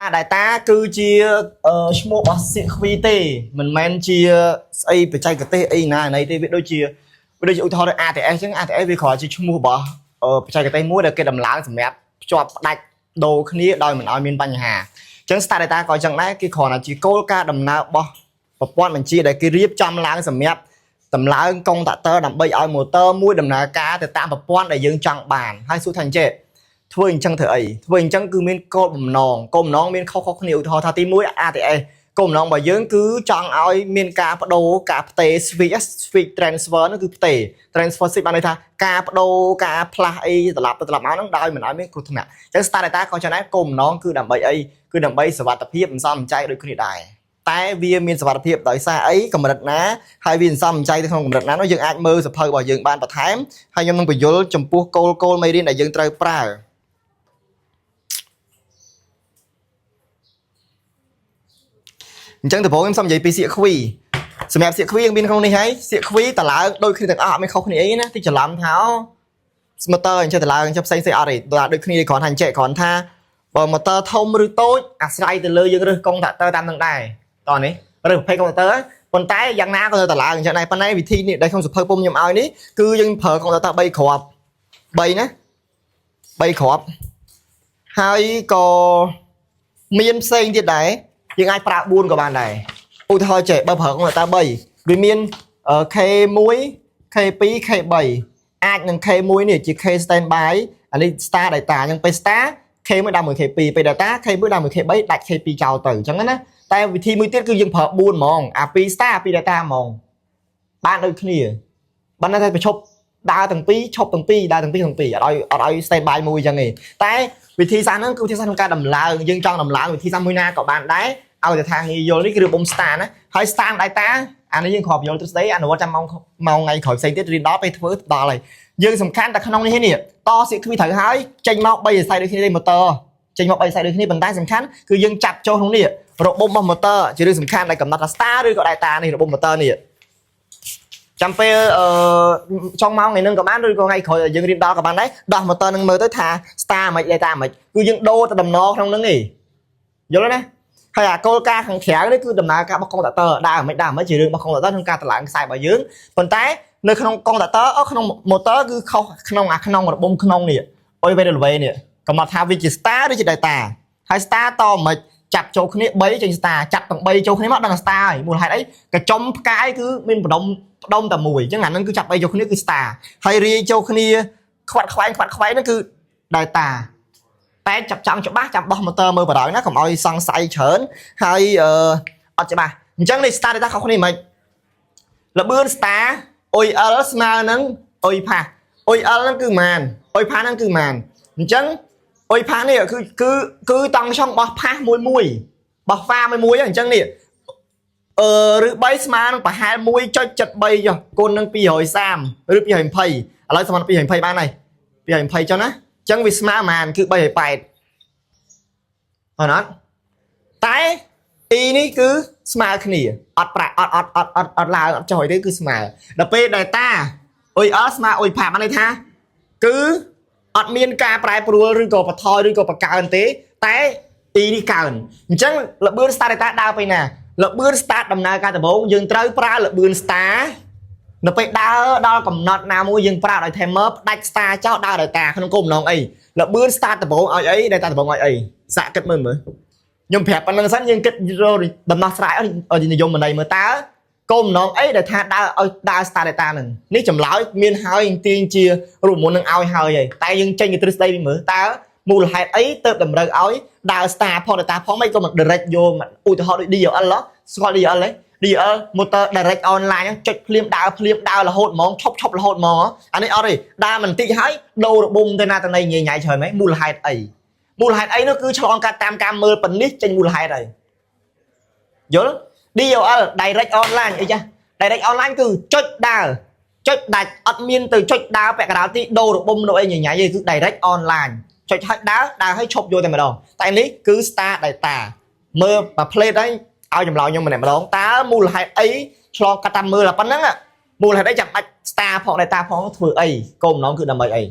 អា Data គឺជាឈ្មោះរបស់សៀកខ្វីទេមិនមែនជាស្អីបច្ចេកទេសអីណាណីទេវាដូចជាឧទាហរណ៍ដូច ATS អញ្ចឹង ATS វាគ្រាន់ជាឈ្មោះរបស់បច្ចេកទេសមួយដែលគេដំឡើងសម្រាប់ភ្ជាប់ផ្ដាច់ដូរគ្នាដោយមិនឲ្យមានបញ្ហាអញ្ចឹង Star Data ក៏អញ្ចឹងដែរគេគ្រាន់តែជាគោលការណ៍ដំណើររបស់ប្រព័ន្ធបញ្ជាដែលគេរៀបចំឡើងសម្រាប់តម្លើងកុងតាក់ទ័រដើម្បីឲ្យម៉ូទ័រមួយដំណើរការទៅតាមប្រព័ន្ធដែលយើងចង់បានហើយសួរថាអញ្ចេះ ធ្វើអញ្ចឹងធ្វើអីធ្វើអញ្ចឹងគឺមានគោលបំណងគោលបំណងមានខុសៗគ្នាឧទាហរណ៍ថាទី1 ATS គោលបំណងរបស់យើងគឺចង់ឲ្យមានការបដូរការផ្ទេរ switch switch transfer ហ្នឹងគឺផ្ទេរ transfer switch បានន័យថាការបដូរការផ្លាស់អីត្រឡប់ទៅត្រឡប់មកហ្នឹងដោយមិនឲ្យមានគ្រោះថ្នាក់អញ្ចឹង Star Data ក៏ចឹងដែរគោលបំណងគឺដើម្បីអីគឺដើម្បីសុវត្ថិភាពសន្សំសំចៃដូចគ្នាដែរតែវាមានសុវត្ថិភាពដោយសារអីកម្រិតណាហើយវាសន្សំសំចៃទៅក្នុងកម្រិតណានោះយើងអាចមើលសភៅរបស់យើងបានបន្ថែមហើយខ្ញុំនឹងបញ្យល់ចំពោះគោលគោលមេរៀនដែលយើងត្រូវប្រើ អញ្ចឹងដំបូងខ្ញុំសូមនិយាយពីសៀកខ្វីសម្រាប់សៀកខ្វីយើងមានក្នុងនេះហើយសៀកខ្វីតឡើងដូចគ្នាទាំងអស់អត់មានខុសគ្នាអីណាទីច្រឡំថាអូម៉ូទ័រអញ្ចឹងតឡើងអញ្ចឹងផ្សេងផ្សេងអត់ទេដល់ដូចគ្នាគ្រាន់ថាអញ្ចឹងគ្រាន់ថាបើម៉ូទ័រធំឬតូចអាស្រ័យទៅលើយើងរើសកុងតាក់ទ័រតាមនឹងដែរតោះនេះរើសប្រភេទកុងតាក់ទ័រប៉ុន្តែយ៉ាងណាក៏ទៅតឡើងអញ្ចឹងដែរប៉ុន្តែវិធីនេះដែលក្នុងសភៅពុំខ្ញុំឲ្យនេះគឺយើងប្រើកុងតាក់ទ័រ3គ្រាប់3ណា3គ្រាប់ហើយក៏មានផ្សេងទៀតដែរយើងអាចប្រើ4ក៏បានដែរឧទាហរណ៍ចេះបើប្រើកុងតាក់ទ័រ3វាមាន K1 K2 K3 អាចនឹង K1 នេះជា K standby អានេះ star data អញ្ចឹងពេល star K1 ដល់មួយ K2 ពេល data K1 ដល់មួយ K3 ដាច់ K2 ចោលទៅអញ្ចឹងណាតែវិធីមួយទៀតគឺយើងប្រើ4ហ្មងអា2 star អា2 data ហ្មងបានដូចគ្នាបានតែប្រឈប់ដើរទាំងពីរឈប់ទាំងពីរដើរទាំងពីរទាំងពីរអត់ឲ្យ stand by មួយអញ្ចឹងទេតែវិធីសាស្ត្រហ្នឹងគឺវិធីសាស្ត្រក្នុងការដំឡើងយើងចង់ដំឡើងវិធីសាស្ត្រមួយណាក៏បានដែរឲ្យតែថាងាយយល់នេះគឺរប៊ំ star ណាហើយ star data អានេះយើងគ្រាន់យល់ទ្រឹស្ដីអនុវត្តចាំម៉ោងម៉ោងថ្ងៃក្រោយផ្សេងទៀតរៀនដល់ពេលធ្វើដល់ហើយយើងសំខាន់តែក្នុងនេះនេះតសៀកខ្វីត្រូវហើយចេញមក3សរសៃដូចគ្នាទេម៉ូទ័រចេញមក3សរសៃដូចគ្នាប៉ុន្តែសំខាន់គឺយើងចាប់ចូលក្នុងនេះរបបរបស់ម៉ូទ័រជារឿងសំខាន់ដែលកំណត់ថា star ឬក៏ data នេះរបបម៉ូទ័រនេះចាំពេលអឺចុងម៉ោងថ្ងៃហ្នឹងក៏បានឬក៏ថ្ងៃក្រោយយើងរៀនដល់ក៏បានដែរដោះម៉ូទ័រនឹងមើលទៅថា star មិន data មិនគឺយើងដូរទៅដំណក្នុងហ្នឹងឯងយល់ទេណាហើយអាគោលការណ៍ខាងក្រៅនេះគឺដំណើរការរបស់កុងតាក់ទ័រដើរមិនដើរមិនជារឿងរបស់កុងតាក់ទ័រក្នុងការតម្លើងខ្សែរបស់យើងប៉ុន្តែនៅក្នុងកុងតាក់ទ័រក្នុងម៉ូទ័រគឺខុសក្នុងអាក្នុងរប៊ំក្នុងនេះអុយវេរវេនេះកំណត់ថាវាជា star ឬជា data ហើយ star តមិនចាប់ចូលគ្នា3ចេញ star ចាប់ទាំង3ចូលគ្នាមកដឹង star ហើយមូលហេតុអីកញ្ចុំផ្កាយគឺមានបដុំបដុំតែមួយអញ្ចឹងអាហ្នឹងគឺចាប់3ចូលគ្នាគឺ star ហើយរាយចូលគ្នាខ្វាត់ខ្វែងខ្វាត់ខ្វែងហ្នឹងគឺ data តែចាប់ចង់ច្បាស់ចាំបោះម៉ូទ័រមើលបណ្ដោយណាកុំឲ្យសង្ស័យច្រើនហើយអឺអត់ច្បាស់អញ្ចឹងនេះ star data ខុសគ្នាមិនលបឿន star OL ស្មើនឹង U phase UL ហ្នឹងគឺម៉ាន U phase ហ្នឹងគឺម៉ានអញ្ចឹង U phase នេះគឺគឺគឺតង់ឆុងបោះ phase មួយមួយបោះហ្វាមួយមួយអញ្ចឹងនេះអឺឬ3ស្មើនឹងប្រហែល1.73ចុះគុណនឹង230ឬ220ឥឡូវស្មើនឹង220បានហើយ220ចុះណាអញ្ចឹងវាស្មើប្រហែលគឺ380អត់អត់តែ E នេះគឺស្មើគ្នាអត់ប្រាក់អត់អត់អត់អត់អត់ឡើងអត់ចុះអីទេគឺស្មើដល់ពេល delta អុយអស្មើអុយផាបានន័យថាគឺអត់មានការប្រែប្រួលឬក៏បន្ថយឬក៏បង្កើនទេតែ E នេះកើនអញ្ចឹងលបឿន start data ដើរទៅណាលបឿន start ដំណើរការដំបូងយើងត្រូវប្រើលបឿន star នៅពេលដើរដល់កំណត់ណាមួយយើងប្រើដោយ timer ផ្ដាច់ star ចោលដើរ data ក្នុងគោលបំណងអីលបឿន start ដំបូងឲ្យអី data ដំបូងឲ្យអីសាកគិតមើលមើលខ្ញុំប្រាប់ប៉ុណ្្នឹងសិនយើងគិតរកដំណោះស្រាយឲ្យនិយមន័យមើលតើគោលបំណងអីដែលថាដើរឲ្យដើរ star data ហ្នឹងនេះចម្លើយមានហើយទាញជារូបមន្តនឹងឲ្យហើយហើយតែយើងចេញពីទ្រឹស្ដីវិញមើលតើមូលហេតុអីទៅតម្រូវឲ្យដើរ star ផង data ផងមិនក៏មិន direct យកឧទាហរណ៍ដូច DOL ស្គាល់ DOL ទេ DL motor direct online ចុចភ្លាមដើរភ្លាមដើររហូតហ្មងឈប់ឈប់រហូតហ្មងអានេះអត់ទេដើរមិនតិចហើយដូររប៊ំទៅណាទៅណីញ៉ៃញ៉ៃច្រើនហ្មងមូលហេតុអីមូលហេតុអីនោះគឺឆ្លងកាត់តាមការមើលប៉ុននេះចេញមូលហេតុហើយយល់ DOL direct online អីចា direct online គឺចុចដើរចុចដាច់អត់មានទៅចុចដើរពាក់កណ្ដាលទីដូររប៊ំនោះអីញ៉ៃញ៉ៃទេគឺ direct online ចុចឲ្យដើរដើរឲ្យឈប់យកតែម្ដងតែនេះគឺ star data មើលមួយ plate ហើយឲ្យចម្លើយខ្ញុំម្នាក់ម្ដងតើមូលហេតុអីឆ្លងកាត់តាមមើលតែប៉ុណ្្នឹងមូលហេតុអីចាំបាច់ star ផង data ផងធ្វើអីគោលបំណងគឺដើម្បីអី